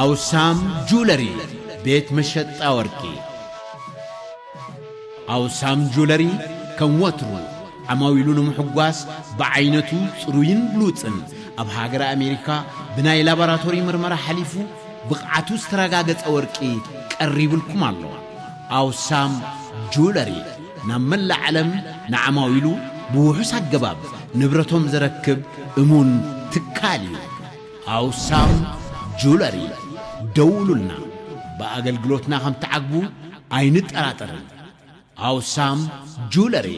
ኣውሳም ጁለሪ፣ ቤት መሸጣ ወርቂ። ኣውሳም ጁለሪ ከም ወትሩ ዓማዊሉ ንምሕጓስ ብዓይነቱ ጽሩይን ብሉጽን ኣብ ሃገረ ኣሜሪካ ብናይ ላቦራቶሪ ምርመራ ሓሊፉ ብቕዓቱ ዝተረጋገጸ ወርቂ ቀሪቡልኩም ኣሎ። ኣውሳም ጁለሪ ናብ መላእ ዓለም ንዓማዊሉ ብውሑስ ኣገባብ ንብረቶም ዘረክብ እሙን ትካል እዩ። ኣውሳም ጁለሪ፣ ደውሉልና። ብኣገልግሎትና ከም ትዓግቡ ኣይንጠራጠርን። ኣውሳም ጁለሪ።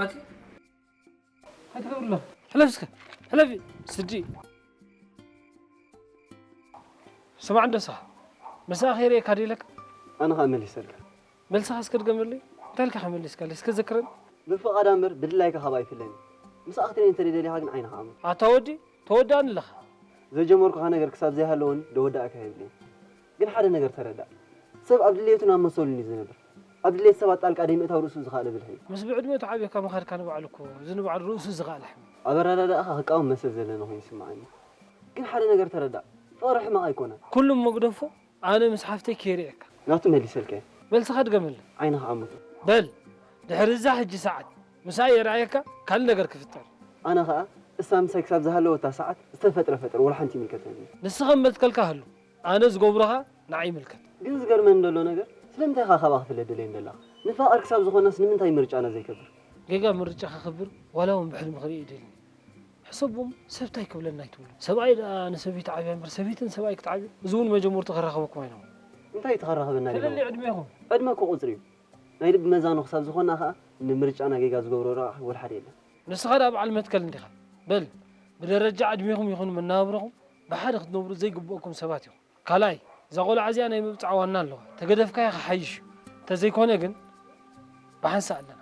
ኣቲ ኣይትገብርሎ። ሕለፍ እስከ፣ ሕለፊ። ስዲ። ስማዕ እንዶ ንስኻ፣ ምስኣ ከይርእየካ ድዩ ኢለካ? ኣነ ኸኣ መሊሰልካ። መልስኻ እስከ ድገመለይ። እንታይ ኢልካ ከመሊስካለይ? እስከ ዘክረኒ። ብፍቓዳ እምበር ብድላይካ ካብ ኣይፍለን። ምስኣ ክትርእየኒ እንተ ደሊኻ ግን ዓይንኻ ዓሙ። ኣታ ወዲ፣ ተወዳእኒ ኣለኻ። ዘጀመርኩኻ ነገር ክሳብ ዘይሃለወኒ ደወዳእካ የብለይን። ግን ሓደ ነገር ተረዳእ። ሰብ ኣብ ድሌቱን ኣብ መሰሉን እዩ ዝነብር። ኣብ ድሌት ሰባት ጣልቃ ደይምእታው ርእሱ ዝኸኣለ ብልሒ እዩ። ምስ ብዕድመ ተዓብዮካ ምኻድካ ንባዕሉ እኮ፣ እዚ ንባዕሉ ርእሱ ዝኸኣለ ሕማም። ኣብ ኣረዳድኣኻ ክቃወም መሰል ዘለና ኮይኑ ይስምዓኒ። ግን ሓደ ነገር ተረዳእ። ፍቕሪ ሕማቕ ኣይኮነን። ኩሉ እሞ ግደፎ፣ ኣነ ምስ ሓፍተይ ከይርእየካ። ናቱ መሊሰልካ እየ። መልስኻ ድገመለይ። ዓይንኻ ዓሙቱ። በል፣ ድሕሪ እዛ ሕጂ ሰዓት ምሳይ የርኣየካ፣ ካልእ ነገር ክፍጠር። ኣነ ኸኣ እሳ ምሳይ ክሳብ ዝሃለወታ ሰዓት ዝተፈጥረ ፈጠር ወላ ሓንቲ ይምልከተኒ። ንስኻ መትከልካ ሃሉ፣ ኣነ ዝገብሮኻ ንዓይ ይምልከት። ግን ዝገርመኒ ዘሎ ነገር፣ ስለምንታይ ኢኻ ካብኣ ክፍለ ደልየን ደለኻ? ንፋቐር ክሳብ ዝኾናስ ንምንታይ ምርጫና ዘይከብር? ጌጋ ምርጫ ክኽብር ዋላ እውን ብሕልሚ ክርኢ ይደሊ። ሕሰቦም፣ ሰብ እንታይ ክብለና ኣይትብሉ። ሰብኣይ ደኣ ንሰበይቲ ዓብያ እምበር ሰበይቲ ንሰብኣይ ክትዓብዮ፣ እዚ እውን መጀመርቱ ከራኽበኩም ኣይነበሮን። እንታይ እዩ ተኸራኽበና ደለዎ? ትልሊ ዕድሜኹም። ዕድመ እኮ ቁጽሪ እዩ። ናይ ልቢ መዛኑ ክሳብ ዝኾና ኸኣ ንምርጫና ጌጋ ዝገብሮ ረቓሒ ወላ ሓደ የለን። ንስኻ ደኣ በዓል መትከል እንዲኻ። በል፣ ብደረጃ ዕድሜኹም ይኹን መነባብሮኹም ብሓደ ክትነብሩ ዘይግብኦኩም ሰባት ኢኹም። ካልኣይ፣ እዛ ቆልዓ እዚኣ ናይ ምብጻዕ ዋና ኣለዋ። ተገደፍካያ ክሓይሽ እዩ። እንተዘይኮነ ግን ብሓንሳእ ኣለና።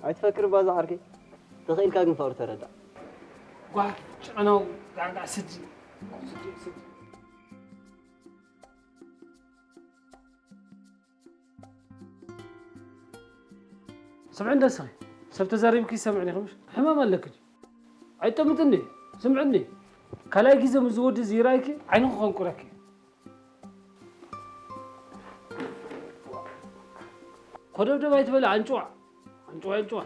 ኣይትፈክር እባ እዛ ዓርከይ። ተኽኢልካ ግን ፍቕሪ ተረዳእ። ጓሕ ጨናው ጋዕጋዕ ስዲ። ስዲ፣ ስዲ። ስምዒ እንደ እስኺ፣ ሰብ ተዛሪብኪ ይሰምዕኒ ኢኺ ምሽ? ሕማም ኣለኪ ድዩ? ኣይጠምጥኒ፣ ስምዕኒ። ካልኣይ ግዜ ምስ ዝወዲ እዚ ይርኣይኪ፣ ዓይንኺ ከንቁረኪ። ኮደብደብ ኣይትበሊ፣ ኣንጭዋ። ኣንጭዋ፣ ኣንጭዋ።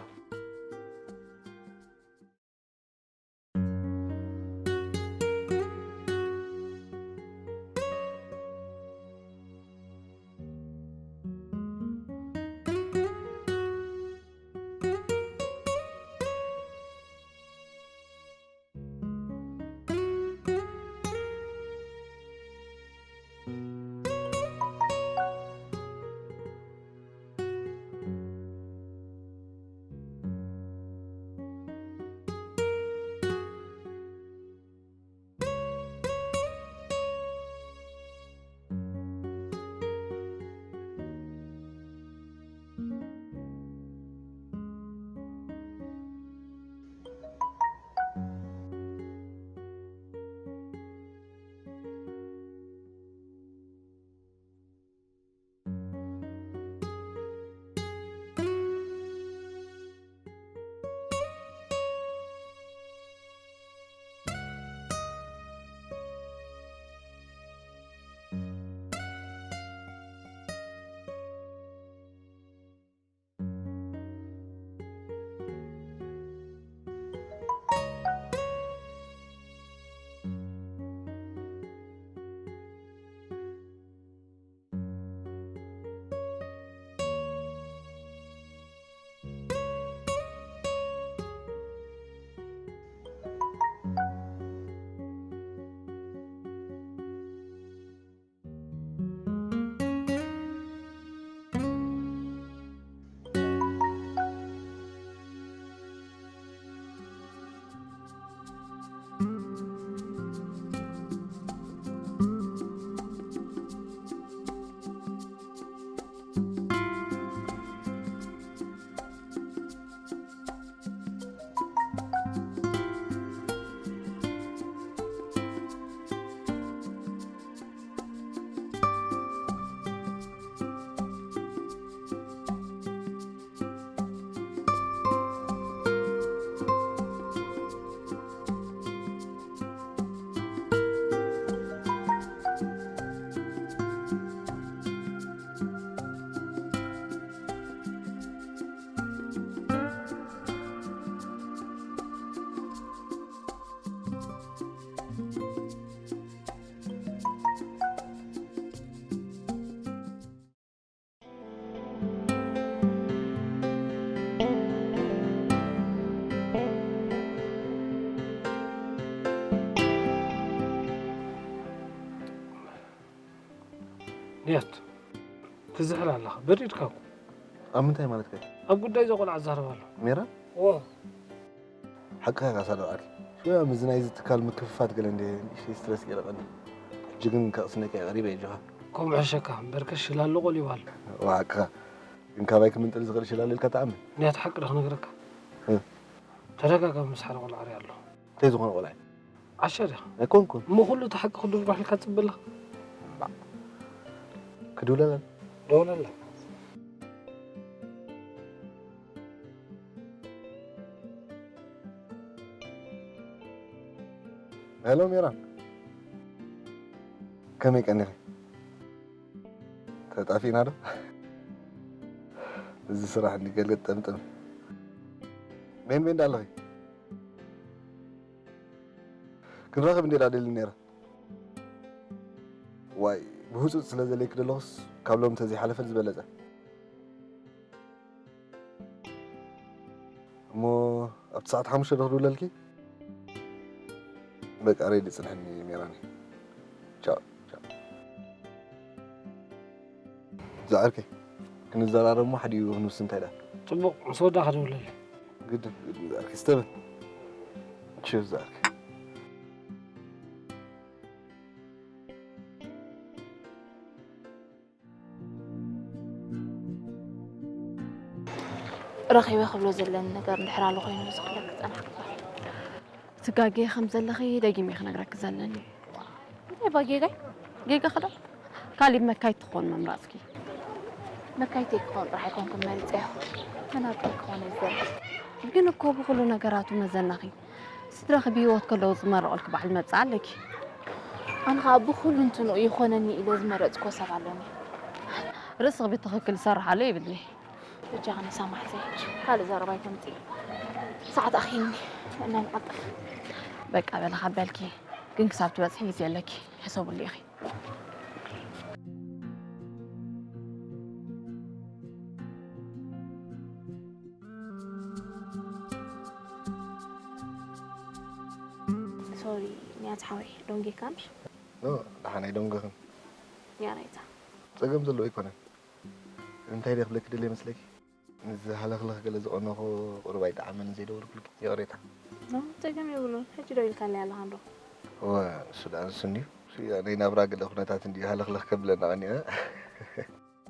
ያት ትዝሕል ኣለኻ፣ በሪድካ እኮ። ኣብ ምንታይ ማለትካ እዩ? ኣብ ጉዳይ እዛ ቆልዓ ትዛረብ ኣሎ። ሜራ? እዎ። ሓቅኻ ኢኻ ሳዶ ዓርኪ። ሽወያ ምስዚ ናይዚ ትካል ምክፍፋት ገለ እንደ ንእሽተይ ስትረስ ገይረ ቀኒ። ሕጂ ግን ከቕስነካ እየ ቀሪበ እየ፣ ኣጆኻ። ከምኡ ሕሸካ እምበርከ ሽላሎ ቆሊባል። እዋ ሓቅኻ። ግን ካባይ ክምንጥል ዝኽእል ሽላሎ ኢልካ ትኣምን? ንያት ሓቂ ዶ ክነግረካ? እ። ተደጋጋሚ ምስ ሓደ ቆልዓ ርኢ ኣለኹ። እንታይ ዝኾነ ቆልዓ እዩ? ዓሻ ዲኻ? ኣይኮንኩን። እሞ ኩሉ እቲ ሓቂ ክድርባሕ ኢልካ ትጽበ ኣለኻ? ክድውለላ? ደውለላ። ሄሎ ሜራን፣ ከመይ ቀኒኺ? ተጣፊእና ዶ? እዚ ስራሕ እንዲ ገልገጥ ጠምጥም። ቤን ቤን ዳ ኣለኺ? ክንራኸብ እንዲ ዳ ደሊ ነይረ። ዋይ፣ ብህጹጽ ስለ ዘለይኪ ደለኹስ ካብ ሎም ተዘይሓለፈ ዝበለጸ። እሞ ኣብቲ ሰዓት ሓሙሽተ ዶ ክድውለልኪ? በቃ ሬዲ ጽንሕኒ ሜራኒ። ቻው፣ ቻው። ዝዓርከይ፣ ክንዘራረብ እሞ ሓዲኡ ክንውስን እንታይ ደኣ? ጽቡቕ፣ ምስ ወዳእካ ደውለለይ። ግድን፣ ግድን ዝዓርከይ፣ ስተብን። ቺርስ ዝዓርከይ። ረኺበ ክብሎ ዘለኒ ነገር እንድሕር ኣሎ ኮይኑ ዝኽለክ ዝጸናሕኩ። ትጋጌ ከም ዘለኺ ደጊመ ክነግረኪ ዘለኒ። እንታይ እባ ጌጋይ? ጌጋ ክዳ? ካሊብ መካይት ትኾን መምራጽኪ። መካይተይ ክኾን ጥራሕ ኣይኮንኩን መሪጸዮ። መናብርተይ ክኾን እየ ዝደሊ። ግን እኮ ብኹሉ ነገራቱ መዘናኺ። ስድራኺ ብህይወት ከለዉ ዝመረቑልኪ በዓል መብጽዓ ኣለኪ። ኣነ ኸኣ ብኹሉ እንትንኡ ይኾነኒ ኢለ ዝመረጽኩዎ ሰብ ኣለኒ። ርእስኺ ብትኽክል ዝሰርሓሉ የብልኒ። በጃኺ ንሳ ማሕዘይ ሕጂ ካልእ ዘረባ ኣይተምጽኢ። ሰዓት ኣኺልኒ። እና ንቐልጥፍ። በቃ በሊ ካብ በልኪ። ግን ክሳብ ትበጽሒ ግዜ ኣለኪ። ሕሰብሉ ኢኺ። ሶሪ፣ ንያት ሓወይ፣ ዶንጌካ ምሽ? ኖ፣ ደሓን ኣይደንጎኽን። ያሬታ። ጸገም ዘለዎ ኣይኮነን። እንታይ ደይ ክብለኪ ደልየ መስለኪ? እዚ ሃለኽለኽ ገለ ዝቐነኹ ቁሩብ ኣይጠዓመን ዘይደወልኩልኪ። ይቕሬታ። ኖ፣ ጸገም የብሉን። ሕጂ ደው ኢልካለይ ኣለኻ እንዶ? እወ፣ እሱ ደኣ ንሱ እንድዩ። እሱ ናይ ናብራ ገለ ኩነታት እንድዩ ሃለኽለኽ ከብለና ቀኒአ።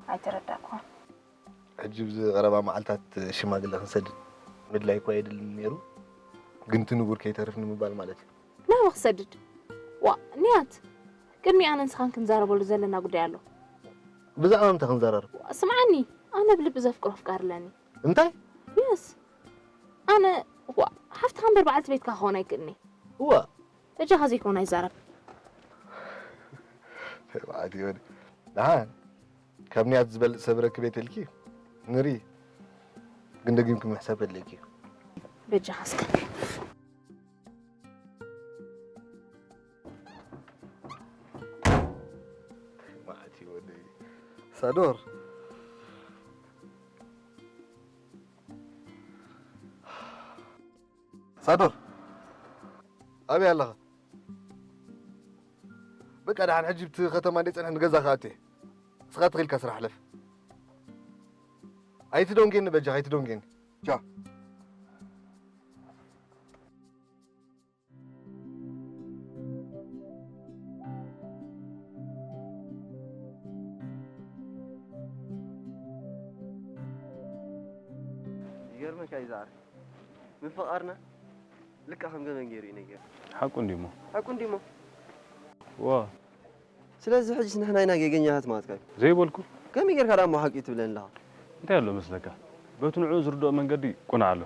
ኣይተረዳእኩኻን። ሕጂ ብዚ ቀረባ መዓልታት ሽማግለ ክንሰድድ ምድላይ እኳ የድልን ነይሩ፣ ግን እቲ ንቡር ከይተርፍ ንምባል ማለት እዩ። ናበ ክሰድድ? ዋ፣ ንያት! ቅድሚ ኣነ ንስኻን ክንዛረበሉ ዘለና ጉዳይ ኣሎ። ብዛዕባ ምንታይ ክንዘራረብ? ዋ፣ ስምዓኒ፣ ኣነ ብልቢ ዘፍቅሮ ኣፍቃሪ ኣለኒ። እንታይ? የስ። ኣነ፣ ዋ፣ ሓፍትኻ እምበር በዓልቲ ቤትካ ክኸውን ኣይክእልኒ። እዋ። በጃኻ ዘይኮነ ኣይዛረብ። ተባዕት ይወድ። ደሓን፣ ካብ ንያት ዝበልጽ ሰብ ረክብ የትልኪ? ንሪ። ግን ደጊምኪ ምሕሳብ ከድልየኪ እዩ። በጃኻ እስከ። ማዕት ይወደይ። ሳዶር። ሳዶር፣ ኣበይ ኣለኻ? በቃ፣ ደሓን ሕጂ ብቲ ከተማ እንደ ጸንሐ ንገዛ ክኣቱ እየ። ንስኻ ተኺልካ ስራሕ ሕለፍ። ኣይትደንጌኒ በጃኻ፣ ኣይትደንጌኒ። ቻው። ይገርመካ እዩ ዝዓርከይ። ምፍቓርና ልክዕ ከም ገበን ገይሩ እዩ ነጊሩ። ሓቁ እንዲሞ። ሓቁ እንዲሞ። ዋ። ስለዚ ሕጅስ ንሕና ኢና ጌገኛታት ማለትካ እዩ። ዘይበልኩ። ከመይ ጌርካ ደኣ እሞ ሓቂ ትብለኒ ኣለኻ? እንታይ ኣሎ መስለካ? በቲ ንዕኡ ዝርድኦ መንገዲ ቁኑዕ ኣሎ።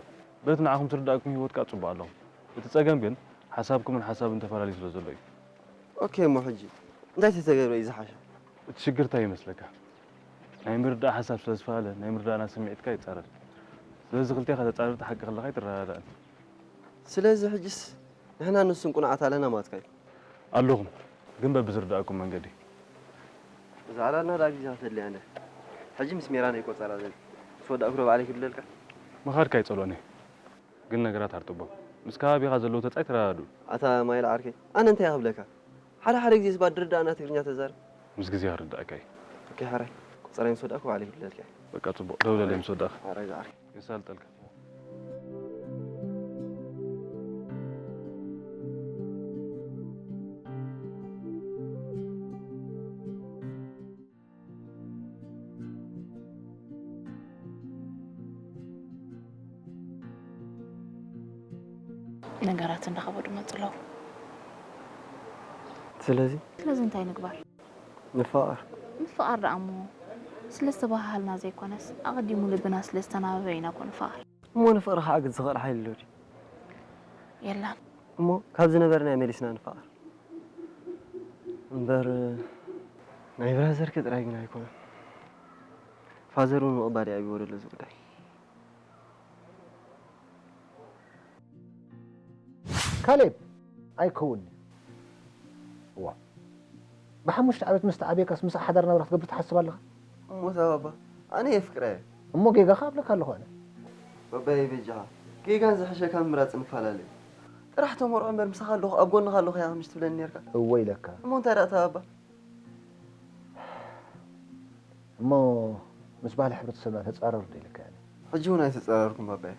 በቲ ንዓኹም ዝርድኣኩም ህይወት ከኣ ጽቡቕ ኣለኹም። እቲ ጸገም ግን ሓሳብኩምን ሓሳብን ተፈላለዩ ስለ ዘሎ እዩ። ኦኬ፣ እሞ ሕጂ እንታይ ተተገብረ እዩ ዝሓሸ? እቲ ሽግር እንታይ ይመስለካ? ናይ ምርዳእ ሓሳብ ስለ ዝፈላለ፣ ናይ ምርዳእና ስምዒትካ ይጻረር። ስለዚ ክልቴኻ ተጻረርቲ ሓቂ ከለኻ ኣይትረዳዳእን። ስለዚ ሕጅስ ንሕና ንሱን ቁኑዓት ኣለና ማለትካ እዩ? ኣለኹም፣ ግን በብዝርዳእኩም መንገዲ። እዛ ዓላልና ደኣ ግዜ ከተድልያ እንደ። ሕጂ ምስ ሜራን ኣይቆጸራ ዘል። ምስ ወዳእኩ ዶ ባዕለይ ክድለልካ? ምኻድካ ኣይጸልኦን እየ። ግን ነገራት ኣርጥቦም። ምስ ከባቢኻ ዘለዉ ተጻይ ተረዳድኡ። ኣታ ማይል ዓርከይ፣ ኣነ እንታይ ክብለካ? ሓደ ሓደ ግዜ ስባት ድርዳእና ትግርኛ ተዛረብ። ምስ ግዜ ክርዳእካ እዩ። ኦኬ፣ ሕራይ። ቁጽረይ ምስ ወዳእኩ ባዕለይ ክድውለልካ እየ። በቃ፣ ጽቡቕ። ደውለለይ ምስ ወዳእኻ። ሕራይ፣ ዝዓርከይ። ይሳልጠልካ። ነገራት እንዳኸበዱ መጹ ኣለዉ። ስለዚ? ስለዚ እንታይ ንግበር? ንፋቐር። ንፋቐር ደኣ እሞ፣ ስለ ዝተባሃሃልና ዘይኮነስ፣ ኣቐዲሙ ልብና ስለ ዝተናበበ ኢና እኮ ንፋቐር። እሞ ንፍቕሪ ክዓግት ዝኽእል ሓይሊ ኣሎ ድዩ? የለን። እሞ ካብ ዝነበርናዮ መሊስና ንፋቐር። እምበር ናይ ብራዘርኪ ጥራይ ግን ኣይኮነን። ፋዘር እውን ምቕባል ይኣብይዎ ዘሎ እዚ ጉዳይ። ካሌብ፣ ኣይከውን'ዩ። እዋ፣ ብሓሙሽተ ዓመት ምስ ተዓብየካስ ምስኣ ሓዳር ናብራ ክትገብር ትሓስብ ኣለኻ? እሞ እታ ባባ፣ ኣነ የፍቅራ እየ። እሞ ጌጋኻ ኣብለካ ኣለኹ ኣነ። ባባየ በጃኻ፣ ጌጋን ዝሕሸ ካብ ምምራጽ ንፈላለ እዩ። ጥራሕ ተመርዖ እምበር ምሳኻ ኣለኹ፣ ኣብ ጎንኻ ኣለኹ እያ ከምሽ ትብለኒ ነርካ። እወ ኢለካ። እሞ እንታይ ደኣ እታ ባባ? እሞ ምስ ባህሊ ሕብረተሰብና ተጻረሩ ዶ ኢለካ እየ? ሕጂ እውን ኣይተጻረርኩን ባባየ።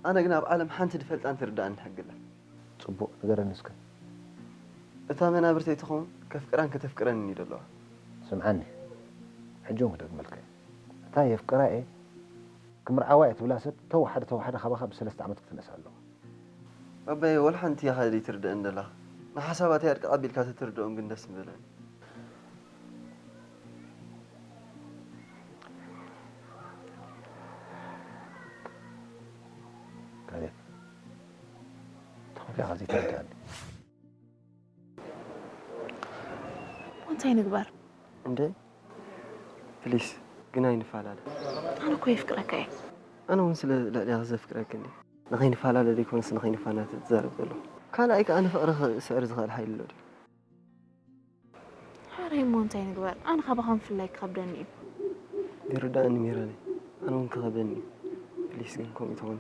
ኣነ ግን ኣብ ዓለም ሓንቲ ድፈልጣን ትርዳእን ሕጊ ኣላ። ጽቡቕ፣ ንገረኒ እስከ። እታ መናብርተይ ትኸውን ከፍቅራን ከተፍቅረንን እዩ ደለዋ። ስምዓኒ፣ ሕጂ እውን ክደግመልካ እየ። እታ የፍቅራ እየ፣ ክምርዓዋ እየ ትብላ ሰብ ተወሓደ ተወሓደ ካባኻ ብሰለስተ ዓመት ክትንእስ ኣለዋ። ኣባየ፣ ወላ ሓንቲ ኢኻ ዘይትርድእን ዘለኻ። ንሓሳባተይ ኣድቅቕ ኣቢልካ ተትርድኦም ግን ደስ ምበለኒ። ካሌብ፣ እንታይ ኢኻ ዘይትርድኣኒ? እንታይ ንግበር? እንደ ፕሊስ፣ ግን ኣይንፈላለ። ኣነ እኮ የፍቅረካ እየ። ኣነ እውን ስለ ልዕሌኻ ዘፍቅረክን እየ። ንኸይንፈላለ ዘይኮነስ ንኸይንፋና ትዛረብ ዘለኹ። ካልኣይ ከኣ ንፍቕሪ ክስዕር ዝኽእል ሓይሊ ኣሎ ድዩ? ሓራይ እሞ እንታይ ንግበር? ኣነ ካባኻ ምፍላይ ክኸብደኒ እዩ። ይርዳእኒ ሜራነይ፣ ኣነ እውን ክኸብደኒ እዩ። ፕሊስ ግን ከምኡ ይትኾኒ።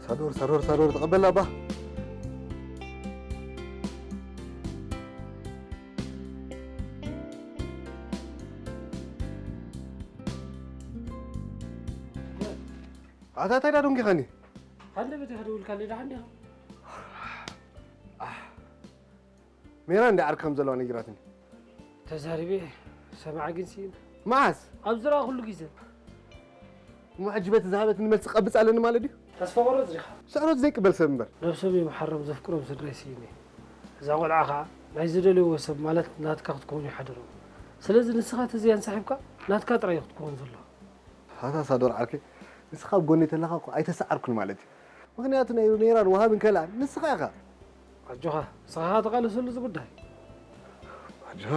ሳዶር፣ ሳዶር፣ ሳዶር፣ ተቐበል ኣባ። ኣታ እንታይ ዳ ደንጊኻኒ? ሃንደበት ኢኻ ደዊልካለይ፣ ደሓን ዲኻ? ሜራ እንዳ ዓርካ ከም ዘለዋ ነጊራትኒ። ተዛሪበ፣ ሰማዓ ግን ስኢነ። መዓስ? ኣብ ዝረኣኹሉ ግዜ። እሞ ሕጂ በቲ ዝሃበትኒ መልሲ ክቐብጽ ኣለኒ ማለት ድዩ? ተስፋ ቆረጽ ዲኻ? ስዕረት ዘይቅበል ሰብ እምበር። ነብሶም እዮም ሓሮም ዘፍቅሮም ስድራይ ስኢነ። እዛ ቆልዓ ኸኣ ናይ ዝደልይዎ ሰብ ማለት ናትካ ክትከውን እዩ ሓደርዎ። ስለዚ ንስኻ ተዘይ ኣንሳሒብካ ናትካ ጥራይ እዩ ክትከውን ዘለዎ። ኣታ ሳዶር ዓርከይ፣ ንስኻ ኣብ ጎነይ ተለኻ እኮ ኣይተሰዓርኩን ማለት እዩ። ምኽንያቱ ናይ ሜራን ወሃብን ከልኣን ንስኻ ኢኻ። ኣጆኻ፣ ንስኻ ኢኻ ተቓለሰሉ እዚ ጉዳይ። ኣጆኻ።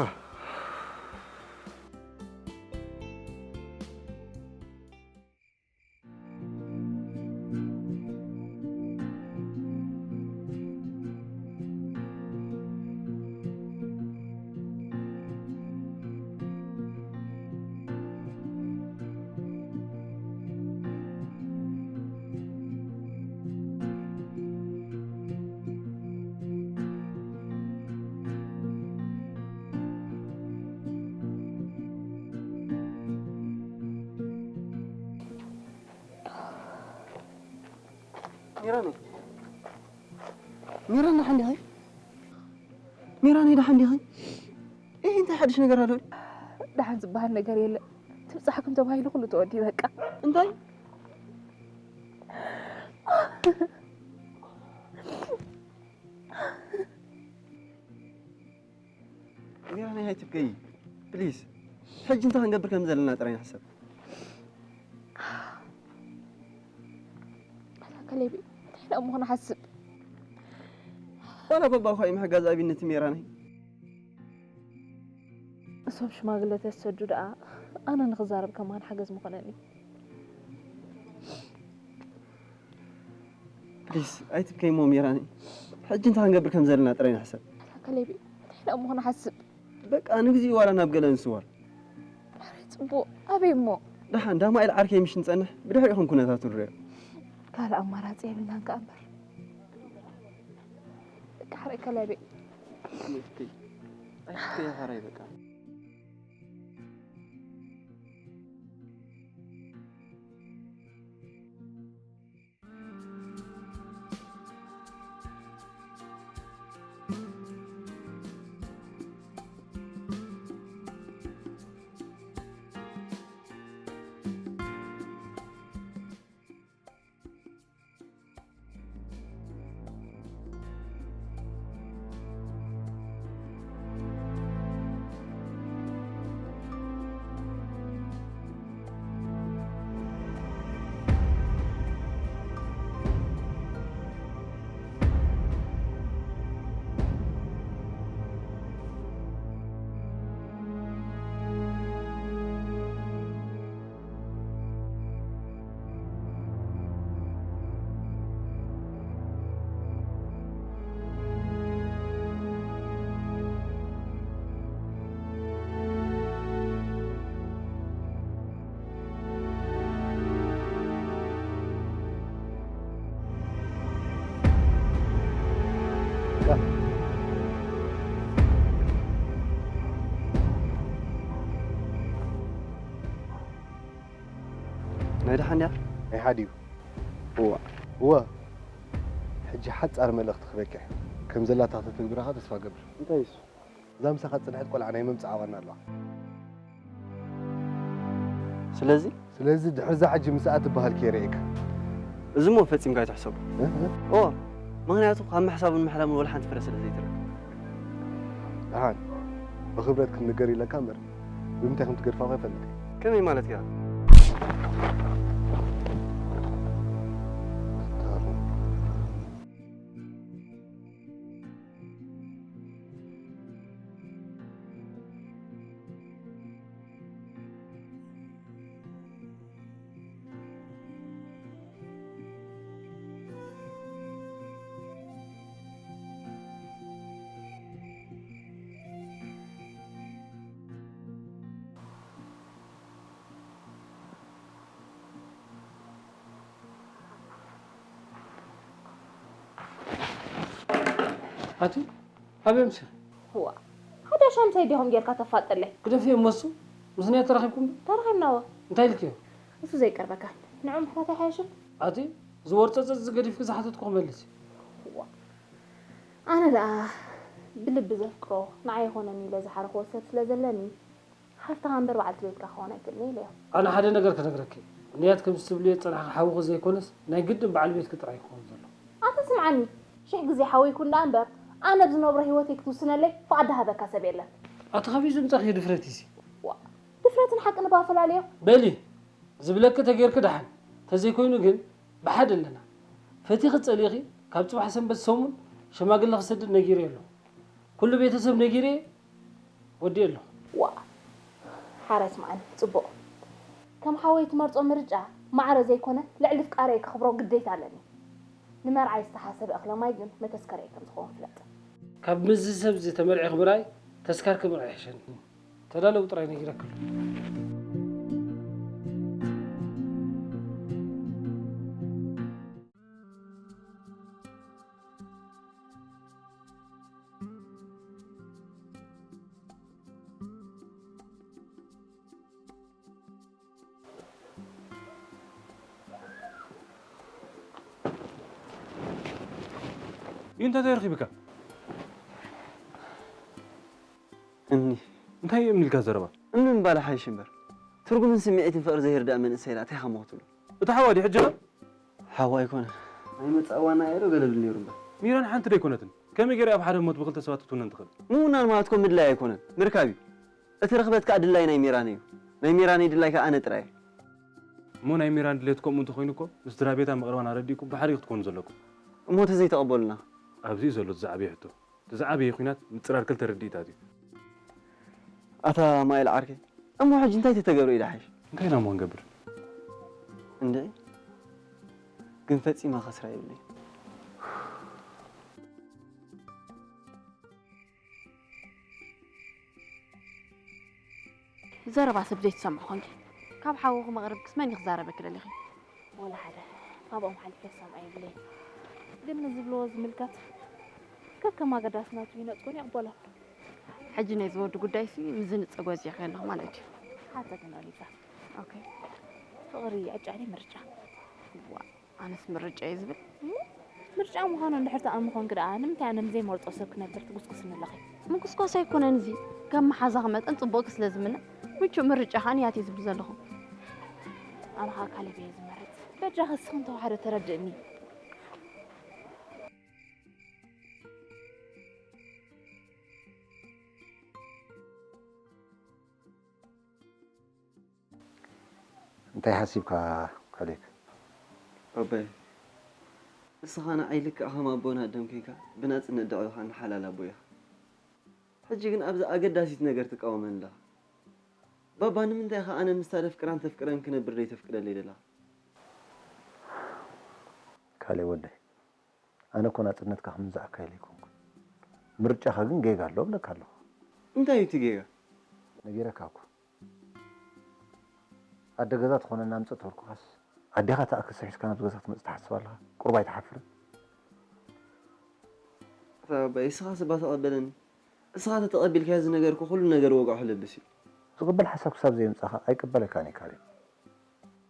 ሚራነይ፣ ሚራን ደሓን ዲኺ? ሚራነይ ደሓን ዲኺ? እህ፣ እንታይ ሓድሽ ነገር ኣሎ? ደሓን ዝበሃል ነገር የለ። ትብጻሕኩም ተባሂሉ ኩሉ ተወዲ በቃ። እንታይ? ሚራነይ ኣይትብከዪ ፕሊዝ። ሕጂ እንታይ ክንገብር ከም ዘለና ጥራይ ንሕሰብ። ኣታ ከሌቢ፣ እንታይ ደኣ እሞ ክንሓስብ? ዋላ በባኻ እዩ ምሕጋዝ ኣብነት ሜራነይ። እሶም ሽማግለ ተሰዱ ደኣ ኣነ ንኽዛረብ ከማን ሓገዝ ምኾነኒ። ፕሊስ ኣይትብከይ እሞ ሜራኒ። ሕጂ እንታይ ክንገብር ከም ዘለና ጥራይ ንሕሰብ። ከሌቢ እንታይ ደኣ እሞ ክንሓስብ? በቃ ንግዚኡ ዋላ ናብ ገለ ንስወር። ኣረ ጽቡቕ፣ ኣበይ እሞ? ደሓን ዳማኤል ዓርከይ ምሽ ንጸንሕ ብድሕሪኡ ኹን ኩነታቱ ንሪኦ። ካልእ ኣማራጺ የብልናን ከኣ እምበር። በቃ ሕራይ ከሌቢ። ኣይትብከይ ሕራይ በቃ። ናይ ደሓን ድያ? ናይ ሓዲኡ። እዋ። እወ። ሕጂ ሓጻር መልእኽቲ ክበቅዕ። ከም ዘላታ ከተትግብራ ከኣ ተስፋ እገብር። እንታይ እሱ? እዛ ምሳኻ ዝጸንሐት ቆልዓ ናይ ምምጻእ ዋና ኣለዋ። ስለዚ? ስለዚ ድሕርዛ ሕጂ ምስኣ ትበሃል ከይርእየካ። እዚ እሞ ፈጺምካ ኣይትሕሰቦ። እ? እ? እወ። ምኽንያቱ ካብ ምሕሳቡን ምሕላሙን ወላ ሓንቲ ፍረ ስለ ዘይትረክብ። ደሓን። ብኽብረት ክንገር ኢለካ እምበር፣ ብምንታይ ከም ትገድፋ እኮ ኣይፈልጥን። ከመይ ማለት ገይራ? ኣቲ ኣበይ ምሰ? እዋ፣ ሓደ ሻምሳይ ዲኹም ጌርካ ተፋጠለይ? ግደፍዮ እሞ እሱ፣ ምስ ናይ ተራኺብኩም ዶ? ተራኺብና እወ። እንታይ ኢልክዮ? እሱ ዘይቀርበካ፣ ንዑ ምሕታት ኣይሓይሽን? ኣቲ ዝወርጸጸ ዝገዲፍኪ ዝሓተትኩ ክመልስ እዩ። እዋ፣ ኣነ ደኣ ብልቢ ዘፍቅሮ ንዓይ ይኾነኒ ኢለ ዝሓረኽዎ ሰብ ስለ ዘለኒ፣ ሓፍትኻ እምበር በዓልቲ ቤትካ ክኸውን ኣይክእልን ኢለዮ። ኣነ ሓደ ነገር ክነግረኪ፣ ንያት ከምዚ ትብልዮ ዝጸናሕኪ ሓውኺ ዘይኮነስ፣ ናይ ግድን በዓል ቤትኪ ጥራይ ክኸውን ዘለዎ። ኣታ ስምዓኒ፣ ሽሕ ግዜ ሓወይኩ እንዳ እምበር፣ ኣነ ብዝነብሮ ህይወተይ ክትውስነለይ ፍቓድ ዝሃበካ ሰብ የለን። ኣቲ ካበይ ዘምጻእክዮ ድፍረት እዚ? ዋ፣ ድፍረትን ሓቅን እባ ፈላልዮ። በሊ፣ ዝብለኪ ተጌርኪ ደሓን፣ ተዘይኮይኑ ግን ብሓደ ኣለና። ፈቲኺ ጸሊእኺ፣ ካብ ጽባሕ ሰንበት ሰሙን ሽማግለ ክሰድድ ነጊረዮ ኣለኹ። ኩሉ ቤተሰብ ነጊረዮ ወዲኤ ኣለኹ። ዋ፣ ሓራይ ስምዓኒ፣ ጽቡቕ። ከም ሓወይ ትመርጾ ምርጫ ማዕረ ዘይኮነ፣ ልዕሊ ፍቃረይ ከኽብሮ ግዴታ ኣለኒ። ንመርዓይ ዝተሓሰበ እኽለ ማይ ግን መተስከረይ ከም ዝኸውን ፍለጥ። ካብ ምዚ ሰብ እዚ ተመርዒኺ ምርኣይ፣ ተስካርኪ ምርኣይ ይሕሸኒ። ተዳለዉ ጥራይ ነጊረኪ ኣለኹ። እዩ እንታይ ተረኺብካ? እምኒ። እንታይ እዩ እምኒ ኢልካ ዘረባ? እምኒ ምባል ሓይሽ እምበር፣ ትርጉምን ስምዒትን ፍቕሪ ዘይርዳእ መንእሰይ ደኣ እንታይ ኢኻ እሞ ክትብሎ? እቲ ሓዋ ድዩ ሕጂ ኸ? ሓዋ ኣይኮነን። ናይ መጻኢ ዋና እየ ዶ ገለ ብል ነይሩ እምበር። ሚራን ሓንቲ ዶ ኣይኮነትን? ከመይ ገይራ ኣብ ሓደ ሞት ብኽልተ ሰባት ክትውነን ትኽእል? ምውናን ማለት እኮ ምድላይ ኣይኮነን፣ ምርካብ እዩ። እቲ ርኽበት ከኣ ድላይ ናይ ሚራን እዩ። ናይ ሚራነይ ድላይ ከኣ ኣነ ጥራይ እየ። እሞ ናይ ሚራን ድሌት ከምኡ እንተኾይኑ እኮ ምስ ድራቤታ መቕረባን ኣረዲእኩም ብሓደ እዩ ክትኮኑ ዘለኩም። እሞ ተዘይተቐበሉና? ኣብዚ እዩ ዘሎ እቲ ዝዓበየ ሕቶ። እቲ ዝዓበየ ኲናት ምጽራር ክልተ ርድኢታት እዩ። ኣታ ማይል ዓርከይ፣ እሞ ሕጂ እንታይ ተተገብረ እዩ ዝሓይሽ? እንታይ ኢና እሞ ክንገብር? እንድዒ፣ ግን ፈጺመ ከስራ የብለይን። ዘረባ ሰብ ዘይትሰምዑ ኾንኪ። ካብ ሓውኺ መቕርብክስ መን እዩ ክዛረበኪ ደሊኺ? ወላ ሓደ። ካብኦም ሓሊፈ ዝሰምዖ የብለይን። ግን ንዝብልዎ ዝምልከት ከከም ኣገዳስነቱ ይነጽጎን ይቕበሎን። ሕጂ ናይ ዝወዲ ጉዳይሲ ምስ ዝንጸጎ እዚኣ ኣለኹ ማለት እዩ። ሓተ ግን ኦሊጋ። ኦኬ። ፍቕሪ ዕጫ ድዩ ምርጫ? ዋ፣ ኣነስ ምርጫ እዩ ዝብል። እሞ ምርጫ ምዃኑ እንድሕር ተኣሚ ኾንኪ ደኣ ንምንታይ ኣነ ምስ ዘይመርጾ ሰብ ክነብር ትጉስጉስኒ ኣለኺ? ምጉስጓስ ኣይኮነን እዚ። ከም መሓዛኺ መጠን ጽቡቕኪ ስለ ዝምነ ምቹእ ምርጫ ኸኣ ንያት እየ ዝብል ዘለኹ። ኣነ ኸኣ ካሌብ እየ ዝመርጽ። በጃኺ እስኺ እንተወሓደ ተረድእኒ። እንታይ ሓሲብካ ካሌብ? ባባየ፣ ንስኻ ንዓይ ልክዕ ከም ኣቦና ኣዳም ኴንካ ብናጽነት ደቒኻኒ ሓላል ኣቦይ ኢኻ። ሕጂ ግን ኣብዛ ኣገዳሲት ነገር ትቃወመኒ ኣለኻ። ባባ፣ ንምንታይ ኢኻ ኣነ ምስታ ደፍቅራን ተፍቅረን ክነብር ደይተፍቅደለይ ደለኻ? ካሌብ ወደይ፣ ኣነ እኮ ናጽነትካ ክምንዝዓካ ኢለ ኣይኮንኩን። ምርጫኻ ግን ጌጋ ኣሎ እብለካ ኣለኹ። እንታይ እዩ እቲ ጌጋ? ነጊረካ እኮ። ኣደ ገዛ ትኾነና ኣምጽእ ተበልኩኻስ፣ ኣዴኻ ትኣክስ ሒዝካ ናብዚ ገዛ ክትመጽእ ትሓስብ ኣለኻ? ቁሩብ ኣይትሓፍርን? ኣታ ባባይ፣ እስኻስ እባ ተቐበለኒ። እስኻ ተተቐቢልካዮ እዚ ነገር እኮ ኩሉ ነገር ወግዑ ክለብስ እዩ። ዝቕበል ሓሳብ ክሳብ ዘየምጻኻ ኣይቅበለካን እየ ካሌብ።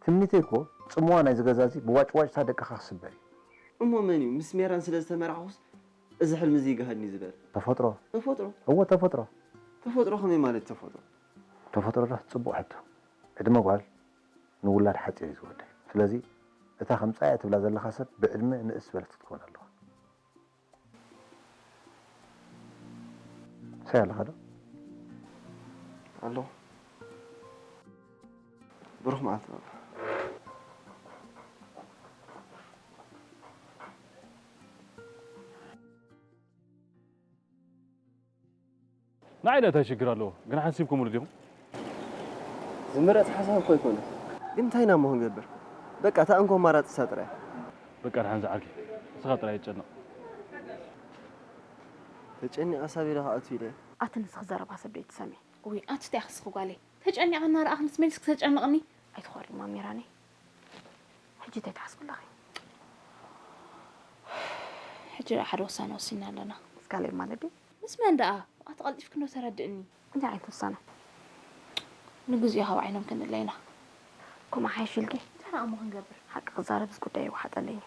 ትምኒተይ እኮ ጽምዋ ናይዚ ገዛ እዚ ብዋጭዋጭታ ደቅኻ ክስበር እዩ። እሞ መን እዩ ምስ ሜራን ስለ ዝተመራዕኹስ እዚ ሕልሚ እዚ ይገሃድኒ ዝበለ? ተፈጥሮ። ተፈጥሮ? እወ ተፈጥሮ። ተፈጥሮ ከመይ ማለት ተፈጥሮ? ተፈጥሮ ዶ? ጽቡቕ ሕቶ። ዕድመ ጓል ንውላድ ሓጺር እዩ ዝወደይ። ስለዚ እታ ከምጻ እያ ትብላ ዘለኻ ሰብ ብዕድመ ንእስ ዝበለት ክትከውን ኣለዋ። ሳይ ኣለኻ ዶ? ኣለኹ። ብሩኽ መዓልቲ ባባ። ንዓይ እንታይ ሽግር ኣለዎ? ግን ሓንሲብኩምሉ ዲኹም? ዝምረጽ ሓሳብ እኮ ኣይኮነን። ግን እንታይ ኢና እሞ ክንገብር? በቃ እታ እንኮ ኣማራጺ እሳ ጥራይ። በቃ ደሓን ዝዓርከይ፣ ንስኻ ጥራይ ኣይትጨነቕ። ተጨኒቐ ሳቤላ ክኣቱ ኢለ። ኣቲ ንስኺ ዘረባ ሰብ ዶ ኣይትሰምዒ? ውይ ኣቲ እንታይ ኢኺ እስኺ ጓለይ? ተጨኒቐ እናረኣኽንስ መሊስኪ ተጨንቕኒ? ኣይትኾሪ ማሚራነይ። ሕጂ እንታይ ትሓስቢ ኣለኺ? ሕጂ ደኣ ሓደ ውሳነ ወሲና ኣለና። ምስ ካሌብ ማለት ድዩ? ምስ መን ደኣ? ኣቲ ቀልጢፍኪ እንዶ ተረድእኒ። እንታይ ዓይነት ውሳነ? ንግዚኡ ካብ ዓይኖም ክንእለ ኢና። ከምኡ ሓይሽ ኢልኪ? እንታይ ደኣ እሞ ክንገብር? ሓቂ ክዛረብስ ጉዳይ ኣይወሓጠለይን እዩ።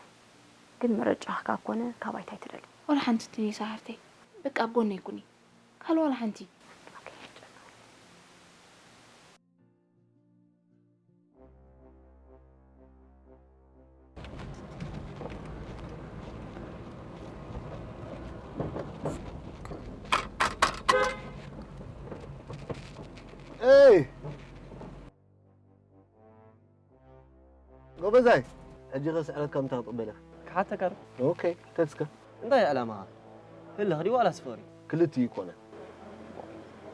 ግን ምርጫኺ ካብ ኮነ ካባይ እንታይ ትደልዪ? ዋላ ሓንቲ ትንሳ ሓፍተይ። በቃ ኣብ ጎነይ ኩኒ። ካልእ ዋላ ሓንቲ። ኤይ ጎበዛይ፣ ሕጂ ከ ስዕረትካ ምንታይ ክቕበል ኢኻ? ክሓተካ ዶ? ኦኬ፣ ተስከ። እንታይ እዩ ዕላማኻ? ህልኽ ድዩ ዋላስ ፍቕሪ? ክልቲኡ ይኮነ።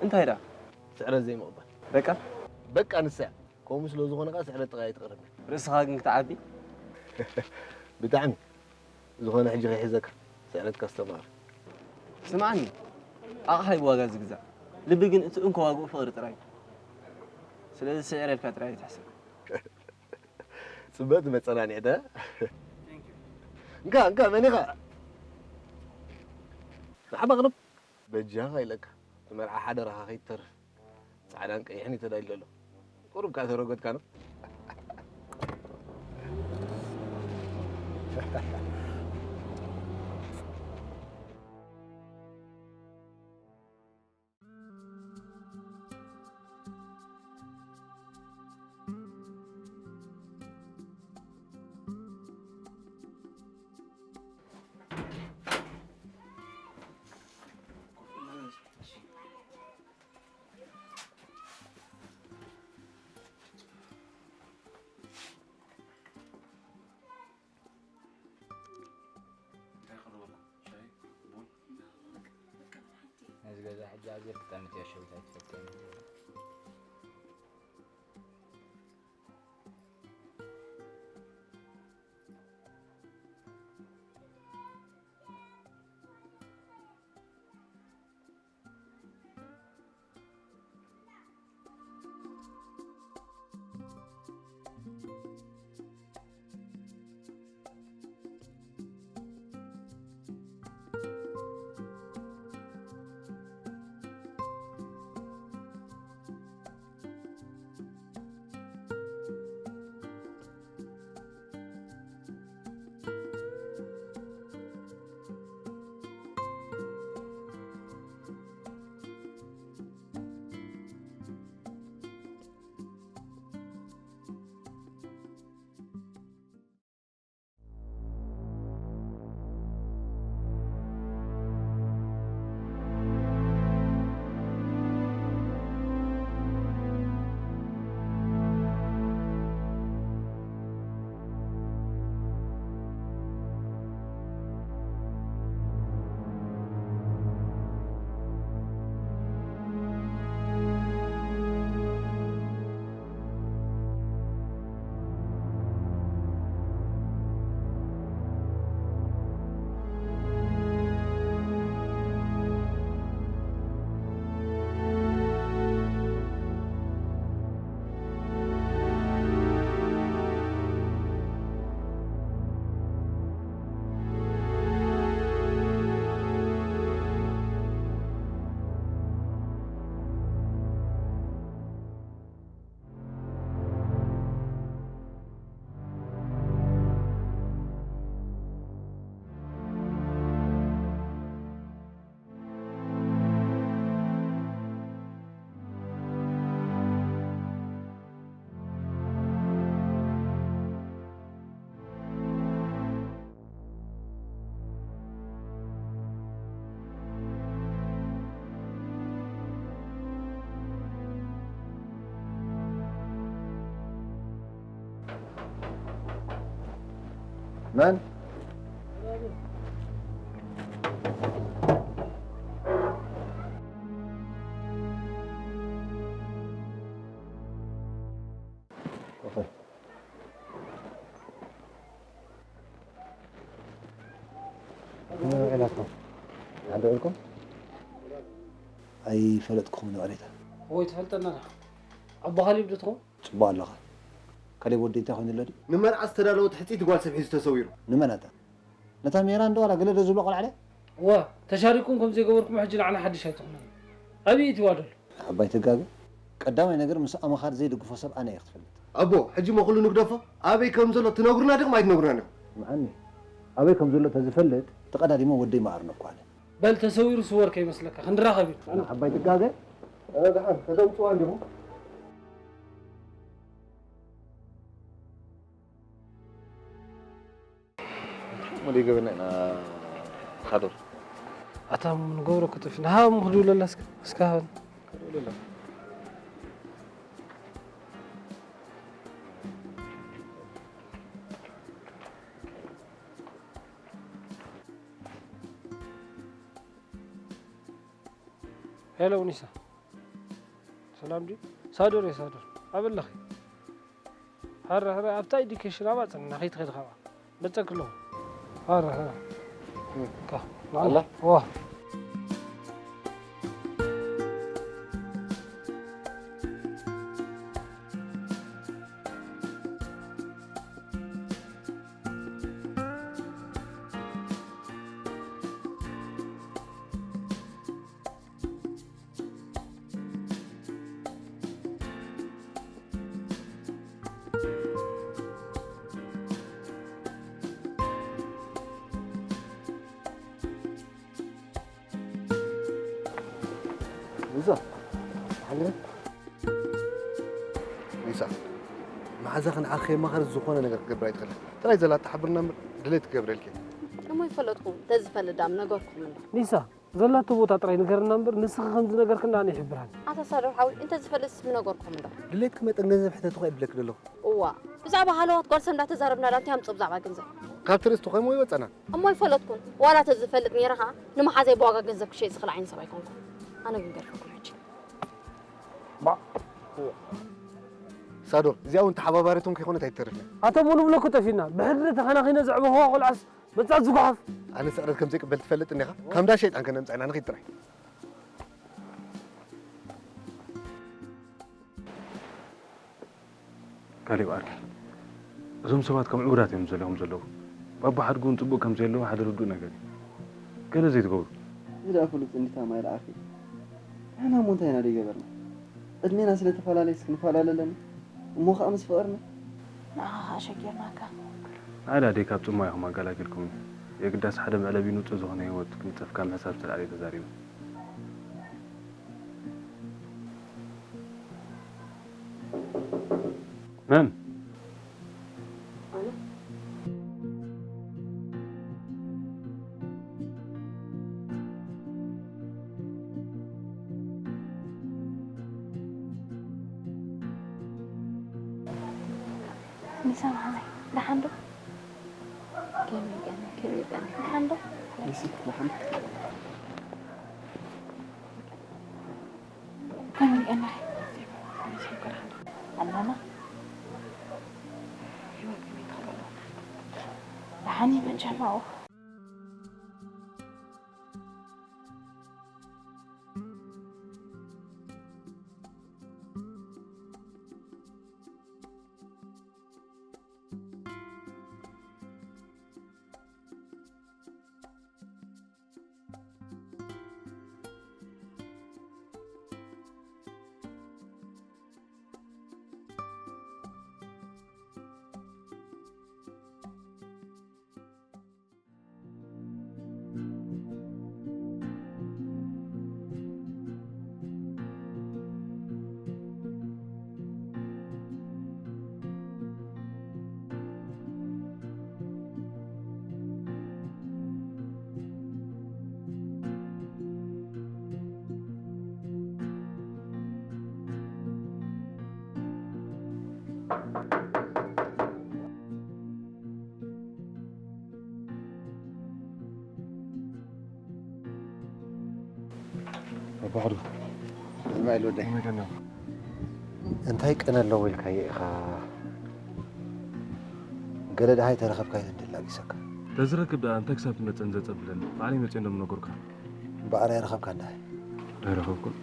እንታይ ደኣ? ስዕረት ዘይምቕባል። በቃ? በቃ ንሳ እያ። ከምኡ ስለ ዝኾነ ከኣ ስዕረት ጥራይ ኣይትቕረብኒ። ርእስኻ ግን ክትዓቢ። ብጣዕሚ። ዝኾነ ሕጂ ከይሕዘካ፣ ስዕረትካ ኣስተማቕር። ስምዓኒ፣ ኣቕሓ እዩ ብዋጋ ዝግዛእ፣ ልቢ ግን እቲ እንኮ ዋግኡ ፍቕሪ ጥራይ እዩ። ስለዚ ስዕረ ኢልካ ጥራይ ኣይትሕሰብ። ጽብቕቲ መጸናንዒት እ። እንካ እንካ መን ኢኻ? ንዓባ ቅርብ። በጃኻ ኢለካ፣ እቲ መርዓ ሓደራኻ ከይትተርፍ። ጻዕዳን ቀይሕን እዩ ተዳልዩ ዘሎ። ቁሩብ ከኣ ተረጎድካ ነው። ነዚ ገዛ ሕጂ ኣዝየ ክጠምት እየ ሸዊት ኣይትፈልጥን። መን? ኦኸ። መን ኢላትኩም? ሓደ ኢልኩም? ኣይፈለጥኩኹም ንቕሬታ። ወይ ትፈልጠና ዲኻ? ኣቦ ካሌብ ዶ ትኸውን? ጽቡቕ ኣለኻ። ካሌብ ወዲ እንታይ ኮይኑ ኣሎ ድዩ? ንመርዓ ዝተዳለወት ሕጽይቲ ጓል ሰብ ሒዙ ተሰዊሩ። ንመን ኣታ? ነታ ሜራ እንዶ ዋላ ገለ ዶ ዝብሎ ቆልዓ ድያ? እዋ፣ ተሻሪኩም ከም ዘይገበርኩም ሕጂ ንዓና ሓድሽ ኣይትኹነና። ኣበይ እቲ ዋደሎ? ዓባይ ትጋገ። ቀዳማይ ነገር ምስ ኣመኻር ዘይድግፎ ሰብ ኣነ እየ ክትፈልጥ። ኣቦ፣ ሕጂ እሞ ኩሉ ንግደፎ? ኣበይ ከም ዘሎ ትነግሩና ዲኹም ኣይትነግሩናን ኢኹም? ምዓኒ፣ ኣበይ ከም ዘሎ ተዝፈልጥ ተቐዳዲሞ ወደይ መኣርነ እኮ ኣነ። በል ተሰዊሩ ስወር ከይመስለካ፣ ክንራኸብ ኢና። ዓባይ ትጋገ። እ፣ ደሓን፣ ከተምጽዋ እንዲኹም። እንታይ ገበና ኢና ሳዶር? ኣታ ንገብሮ ክትፍ ንሃብ ምኽዱ ለላ እስከ እስከ ሃብ። ሄሎ ኒሳ፣ ሰላም ድዩ? ሳዶር እየ ሳዶር፣ ኣበለኺ? ሀረ ሀረ ኣብታ ኤዲኬሽን ኣባጽን ናኺ ትኸድ ኸባ መጸክሎ። ሀረ ሀረ ካ ኣላ? ዋ እዛ ሓንረ ኒሳ፣ መሓዛ ክንዓኽ ከየማኸር ዝኾነ ነገር ክገብር ኣይትኽእልን። ጥራይ ዘላ ተሓብርና እምበር ድሌት ክገብረልኪ። እሞ ይፈለጥኩም፣ ተዝፈልጥ ዳም ነገርኩም እንዶ። ኒሳ፣ ዘላቶ ቦታ ጥራይ ንገርና እምበር፣ ንስኺ ከም ዝነገርክና ኣነ ይሕብራን። ኣታ ሳዶር ሓዊ፣ እንተ ዝፈልጥስ ምነገርኩም እንዶ። ድሌትኪ መጠን ገንዘብ ሕተትኹ ኣይብለኪ ዘለኹ። እዋ፣ ብዛዕባ ሃለዋት ጓል ሰብ እንዳተዛረብና ዳ እንታይ ኣምጽኦ ብዛዕባ ገንዘብ? ካብ ትርእስቲ ኮይኑ ወይ ወጸና። እሞ ይፈለጥኩም፣ ዋላ ተዝፈልጥ ነይረ ኸኣ፣ ንመሓዘይ ብዋጋ ገንዘብ ክሸይጥ ዝኽእል ዓይነት ሰብ ኣይኮንኩን። ኣነ ግን ገርፈኩም ሕጂ። ባ-፣ ሳዶር፣ እዚኣ እውን ተሓባባሪቶም ከይኮነት ኣይትተርፍን። ኣታ ሙሉ ብለኩ ጠፊና፣ ብሕድሪ ተኸናኺነ ዘዕበኽዋ ቆልዓስ መጻት ዝጓሓፍ። ኣነ ስዕረት ከም ዘይቅበል ትፈልጥ እንዲኻ? ካብ እንዳ ሸይጣን ከነምጻእና ንኺድ ጥራይ። ካሌብ ዓርከይ፣ እዞም ሰባት ከም ዕቡዳት እዮም ዝዘለኹም ዘለዉ። ባባ ሓድጉ እውን ጽቡቕ ከም ዘየለዎ ሓደ ርዱእ ነገር እዩ። ገለ ዘይትገብሩ። እዚ ደኣ ፍሉጥ እንዲታ ማይ ለኣኺ። ንሕና እሞ እንታይ ኢና ደይገበርና? ዕድሜና ስለ ተፈላለየስ ክንፈላለ ኣለና? እሞ ኸኣ ምስ ፍቕርና? ንዓኻ ኸኣ ሸጊርናካ። ንዓይ ደኣ ካብ ጽማ ኢኹም ኣገላጊልኩምኒ። የግዳስ ሓደ መዕለቢ ንጹህ ዝኾነ ህይወት ክንጸፍካ ምሕሳብ ዝተላዕለ ተዛሪበ። መን? ኣነ። ንሰምዓኒ። ደሓን ዶ? ከመይ ቀኒ፣ ከመይ ቀኒ? ደሓን ዶ? ንሲ፣ ደሓን። ከመይ ቀኒ? ኣለና። ህይወት ከመይ ትኸዶ? ደሓን እዩ መቸም ኣብኡ። ባሕሩ። እስማዒል ወደይ። እንታይ ቀነ ኣለዎ ኢልካዮ ኢኻ? ገለ ደሃይ ተረኸብካ ኢለ እንድላጊሰካ። ተዝረክብ ደኣ እንታይ ክሳብ ትመጽእ እንዘጸብለኒ? ባዕለይ መጽየ እንደምነገርካ። እምበኣር ኣይረኸብካን ደሃይ? ኣይረኸብኩን።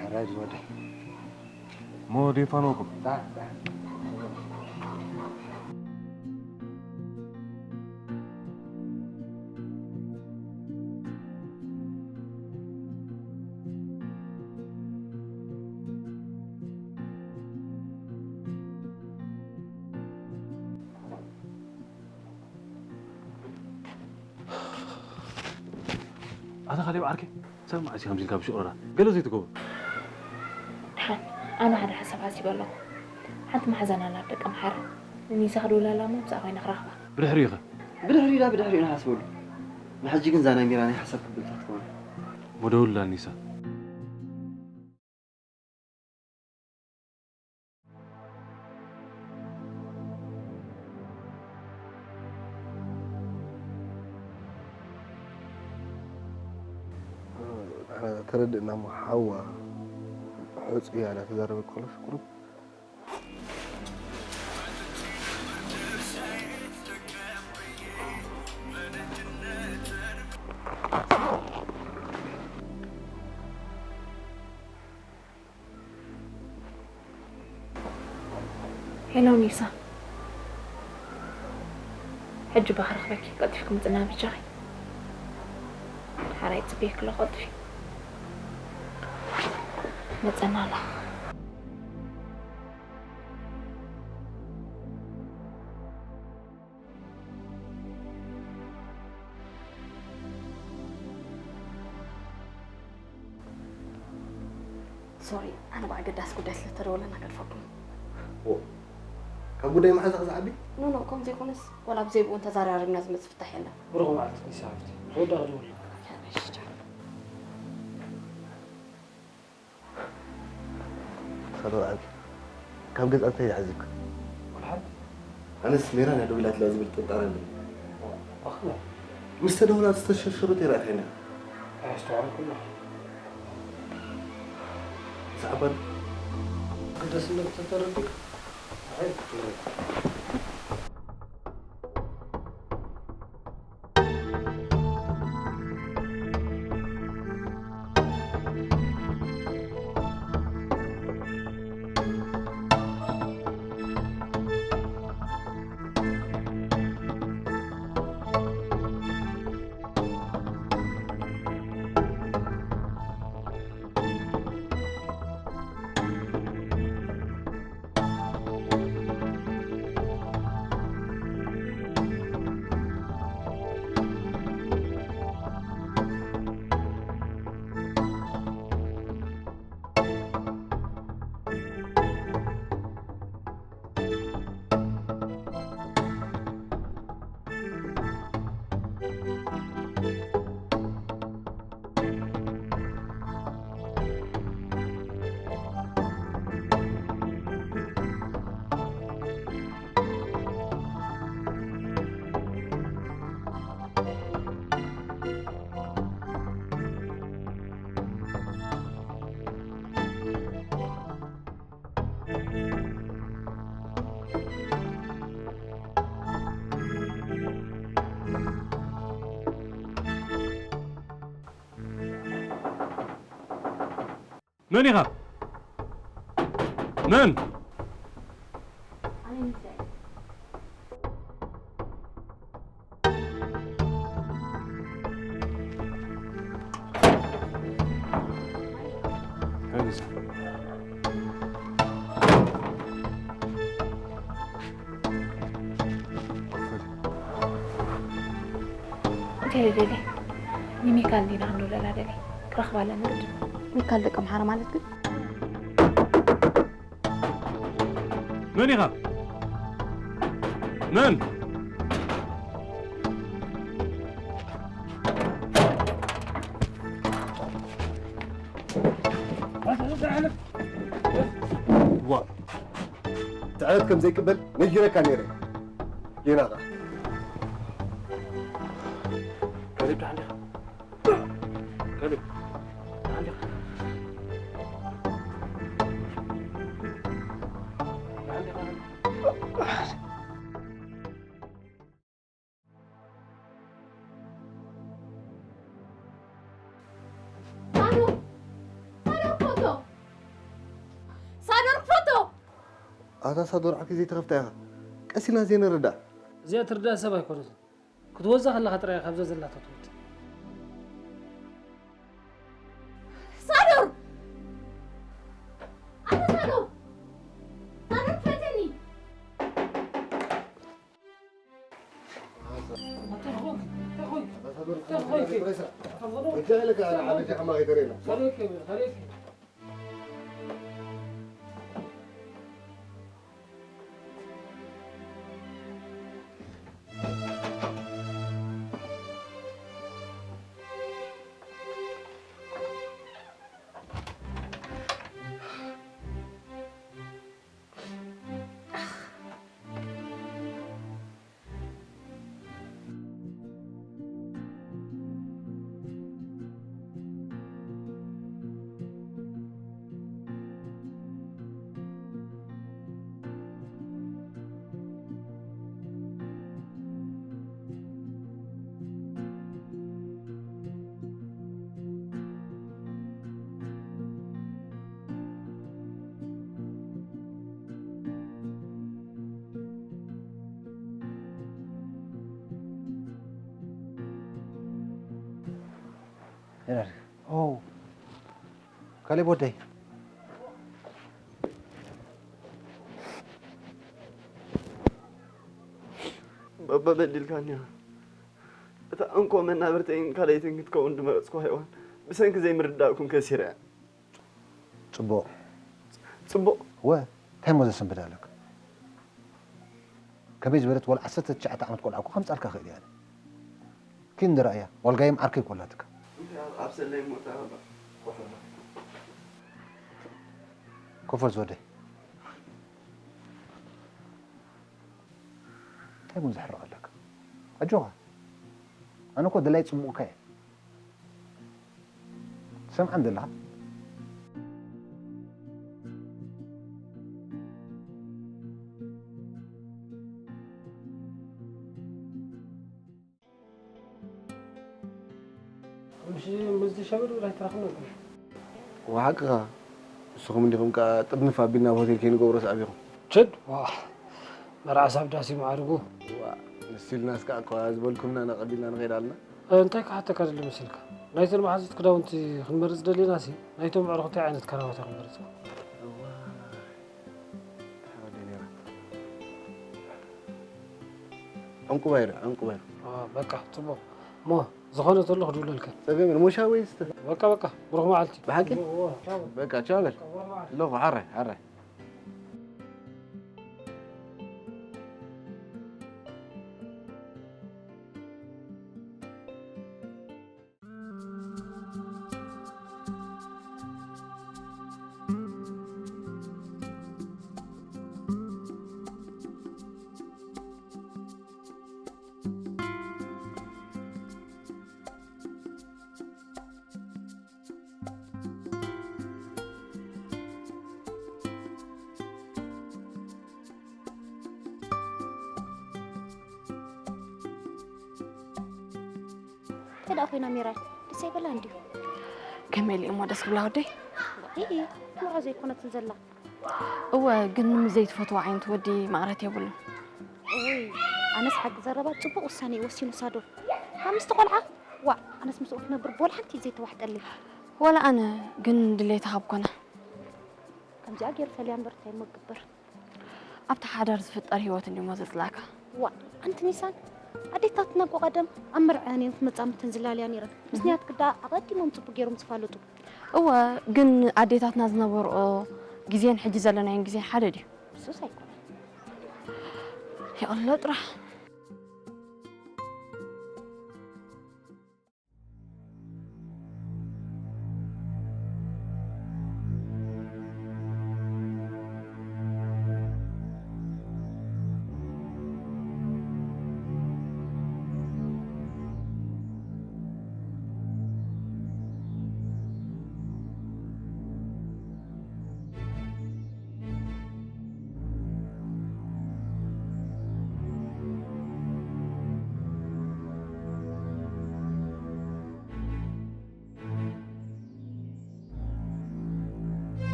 ሕራይ ዝወደይ። እሞ ዴፋኖኩም። ኣታ ካሌብ ዓርከይ፣ ሰብ መዓስ እዩ ከምዚ ኢልካ ብሽቕረራ ገለ ዘይትገብሮ? ደሓን፣ ኣነ ሓደ ሓሳብ ሓሲበ ኣለኹ። ሓንቲ መሓዛና ናብ ደቀምሓረ ንኒሳ ክድውለላ እሞ ምስኣ ኮይነ ክረኽባ። ብድሕሪኡ ኸ? ብድሕሪኡ ዳ ብድሕሪኡ ንሓስበሉ። ንሕጂ ግን እዛ ናይ ሚራ ናይ ሓሳብ ክብልታ ትኸውን። እሞ ደውልላ ኒሳ። ተረድእና እሞ ሓዋ ሕጹያ እናተዛረበ ከሎ ሽኩሩ። ሄሎ ኒሳ፣ ሕጂ እባ ክረኽበኪ ቀልጢፍኪ ምጽና በጃኺ። ሓራይ ጽበየኪ ኣለኹ ቀልጢፊ። መጸና ኣለኹ። ሶሪ፣ ኣነ ብኣገዳሲ ጉዳይ ስለ ተደወለና ገድፈኩም። ኦ፣ ካብ ጉዳይ መሓዛኺ ዝዓቢ? ኖ፣ ኖ፣ ከምዚ ይኹንስ፣ ዋላ ብዘይ ብኡ እንተዘራሪብና ዝመጽእ ፍታሕ የለን። ብሩኽ መዓልቲ ኒሳ ሓፍቲ። ተወዳኺ ደውል። እሺ፣ ቻው። ሰላም ዓቢ። ካብ ገዛ እንታይ ይዓዚብካ? ወላ ሓንቲ። ኣነስ ሜራን እያ ደዊላትላ ዝብል ጥርጣረ ኣለኒ። ኣኽላ። ምስ ተደውላ ዝተሸርሸሩት ይረኣኻይና። ኣየስተውዓልኩላ። ሰዓባን ኣገዳስነት ተተረዲእካ። ኣይ፣ መን ኢኻ? መን? እንታይ ደሊ? ንሚካል እንዲና ክንደውለላ ደሊ። ክረኽባ ኣለኒ ግድን። ሚካል ደቂ ኣምሓራ ማለት ግን? መን ኢኻ? መን? ዋ፣ ትዕረት ከም ዘይቅበል ነጊረካ ነይረ። ጌና ኸኣ። ከሊብ ደሓን ዲኻ? ከሊብ፣ ደሓን ዲኻ? ኣታ ሳዶር ዓርኪ ዘይተኸፍታ ኢኻ። ቀስ ኢልና ዘይንርዳእ። እዚኣ ትርዳእ ሰብ ኣይኮነትን። ክትወዛ ከለኻ ጥራይ እያ ካብዛ ዘላታ ትወጽእ። ሳዶር! ኣታ ሳዶር! ሳዶር ክፈተኒ! ሄራር። ኦ። ካሌብ ወደይ። ባባ በዲልካኒ ኢኻ። እታ እንኮ መናብርተይን ካልኣይትን ክትከውን ዝመረጽኩ ሃይዋን ብሰንኪ ዘይምርዳእኩም ከሲረ እያ። ጽቡቕ። ጽቡቕ። ወ፣ እንታይ እሞ ዘሰንብድ ኣለካ? ከመይ ዝበለት ወላ ዓሰርተ ትሽዓተ ዓመት ቆልዓ እኮ ከምጻልካ ክእል እያ። ኪን ንረኣያ፣ ዋልጋይም ዓርከይ እኮ ኣላትካ። እንታይ ኣብ፣ ኣብ ሰለይ ሞታ ባባ? ኮፈል ዝወደይ። እንታይ ቡን ዘሕርቕ ኣለካ? ኣጆኻ። ኣነ እኮ ደላይ ጽቡቕካ እየ። ትሰምዓን ዘለኻ? ምሽ፣ ምስዚ ሸበድ ወላ ኣይተራኽብና እኮ። ወሓቅኻ። ንስኹም እንዲኹም ከኣ ጥርንፍ ኣቢልና ኣብ ሆቴል ከይንገብሮ ሰኣቢኹም። ችድ፣ ዋ። መርዓ ሳብ ዳስ ይመዓርጉ። ዋ፣ ንስ ኢልናስ ከኣ እኳ ዝበልኩምና ነቐቢልና ንኸይድ ኣለና። እንታይ ክሓተካ ደሊ መሲልካ? ናይተን መሓዙት ክዳውንቲ ክንመርጽ ደሊናሲ፣ ናይቶም ኣዕሩኽ እንታይ ዓይነት ከራባታ ክንመርጽ? እዋ። ሓወደይ ነይራ። ዕንቁባይ ርእ፣ ዕንቁባይ ርእ። ኦ፣ በቃ፣ ጽቡቕ። እሞ፣ ዝኾነ ተሎ ክድውለልካ። ጸገም የለን። እሞ ሻወይ ስተ። በቃ፣ በቃ፣ ብሩኽ መዓልቲ። ብሓቂ? እዎ፣ እዎ፣ ቻው። በቃ፣ ቻው በል። በቃ፣ ብሩኽ መዓልቲ። ኣለኹ፣ ሓራይ፣ ሓራይ። እንታይ ደኣ ኮይና ሜራል? ደስ ኣይበላን ድዩ? ከመይ ኢሉ እሞ ደስ ክብላ ወደይ? እይ፣ ምራ ዘይኮነትን ዘላ። እወ፣ ግን ምስ ዘይትፈትዎ ዓይነት ወዲ መቕረት የብሉን። እይ፣ ኣነስ ሓቂ ዘረባ ጽቡቕ ውሳነ እዩ ወሲኑ ሳዶር። ካብ ምስቲ ቆልዓ፣ ዋእ፣ ኣነስ ምስኡ ክነብር ብወላ ሓንቲ ዘይተዋሕጠለይ። ወላ ኣነ፣ ግን ድሌታ ካብ ኮነ። ከምዚኣ ገይሩ ፈልያ እምበር እንታይ እሞ ክግበር? ኣብቲ ሓዳር ዝፍጠር ህይወት እንድዩ እሞ ዘጽላእካ። ዋእ፣ ኣንቲ ኒሳን፣ ኣዴታትና እኮ ቀደም ኣብ መርዐን እየን ክመጻምተን ዝላለያ ነይረን። ምስንያት ግዳ ኣቐዲሞም ጽቡቕ ገይሮም ዝፋለጡ። እወ፣ ግን ኣዴታትና ዝነበርኦ ግዜን ሕጂ ዘለናዮን ግዜን ሓደ ድዩ? እሱስ ኣይኮነን። ይቕሎ ጥራሕ።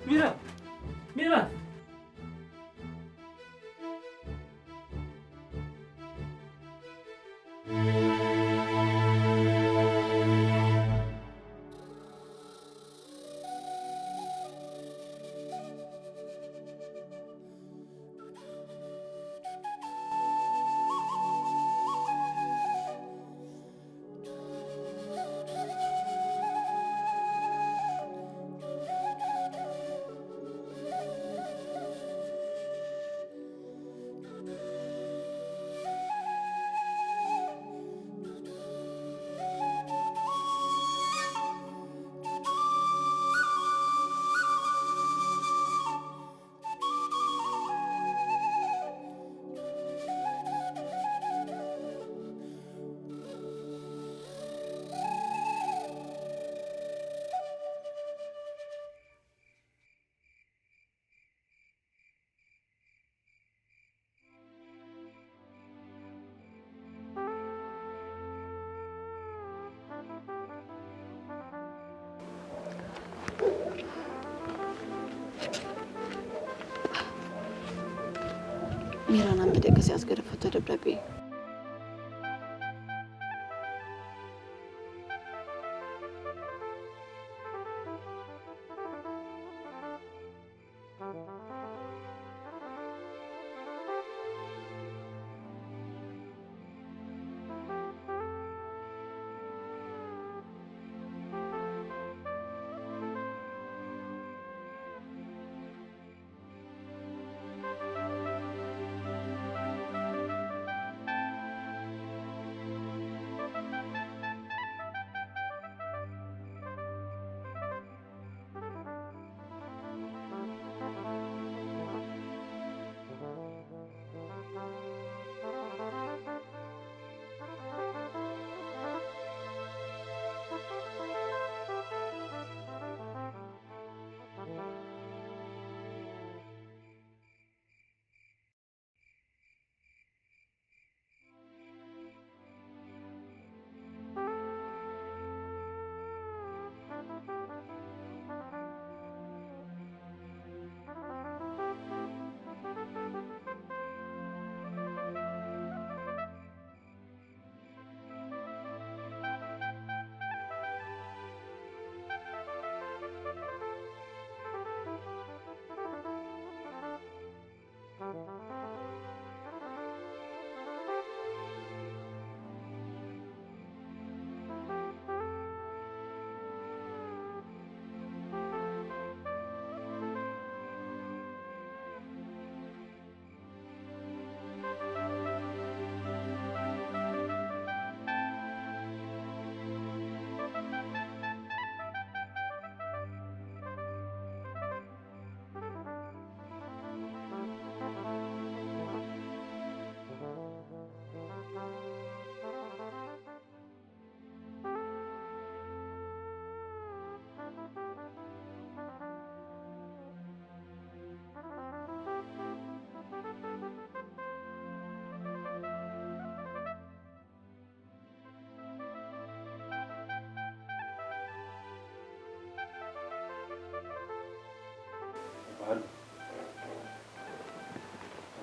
ሚራ! ሚራ! ሚራን ኣብ መደቀሲኣ ዝገደፈቶ ደብዳቤ እዩ።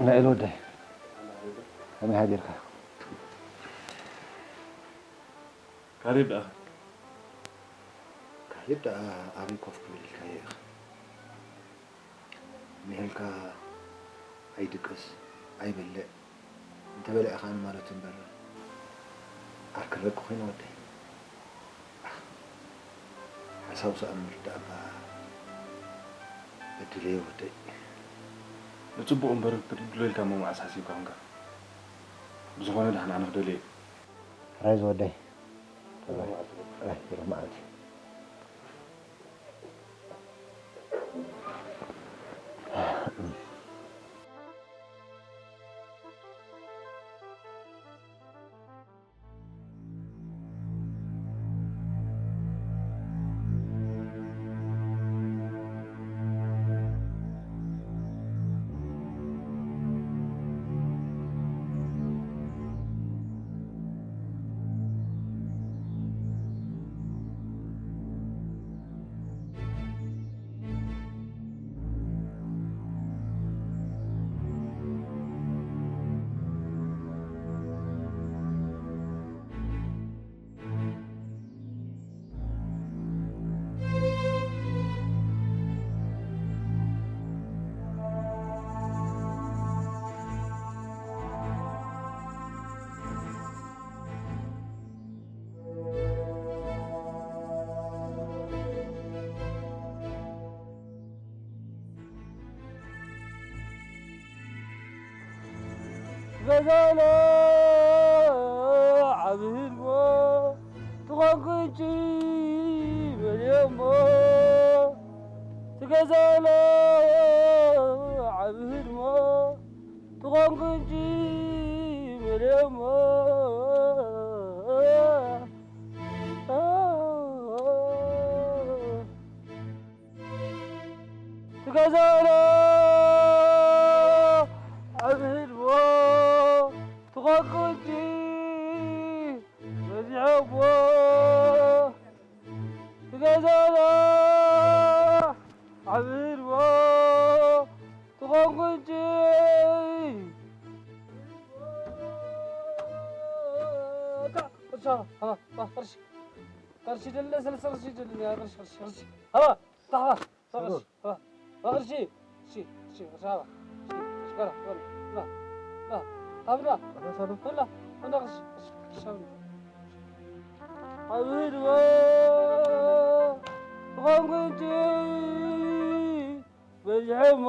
ናኤል ወደይ፣ ከመይ ሓዲርካ? ካሌብ ደኣ? ካሌብ ደኣ ኣበይ ኮፍ ክብል ኢልካዮ ኢኻ? ንሄልካ ኣይድቅስ ኣይበልዕ እንተበልዕ ከኣ ንማለቱ እምበር ዓርኪ ረቂ ኮይኑ ወደይ። ሓሳቡ ሰኣን ምርዳእ እባ በድለዮ ወደይ። ንጽቡቕ እምበር ክትድሎ ኢልካ እሞ መዓስ ሓሲብካ ኮንካ? ብዝኾነ ደሓን ኣነ ክደልዮ እየ። ጥራይ ዝወደይ። ጥራይ፣ ጥራይ፣ ብሩህ መዓልቲ። ገዛሎ ዓብህልዎ ትኾንኩ እንጂ በልዮሞ። ትገዛሎ ዓብህልዎ ትኾንኩ እንጂ በልዮሞ። ትገዛሎ ዓብህልዎ ትኾንኩ እንጂ በዚሖሞ። ትገዛሎ ዓብህልዎ ትኾንኩ እንጂ። ቅርሺ፣ ሃባ፣ ሃባ፣ ቅርሺ፣ ቅርሺ ደለ፣ ሰለስተ ቅርሺ ደለ፣ ቅርሺ፣ ቅርሺ፣ ቅርሺ፣ ሃባ፣ ታሕባ፣ ቅርሺ፣ ሃባ፣ ቅርሺ፣ ቅርሺ፣ ቅርሺ፣ ቅርሺ፣ ሃባ፣ ቅርሺ፣ ቅርሺ፣ ጋራ፣ ጋራ፣ ና፣ ና፣ ሃብና፣ ሃብና፣ ሃብና፣ ቅርሺ፣ ቅርሺ፣ ቅርሺ፣ ሃብና። ዓብህልዎ ትኾንኩ እንጂ በዚሖሞ።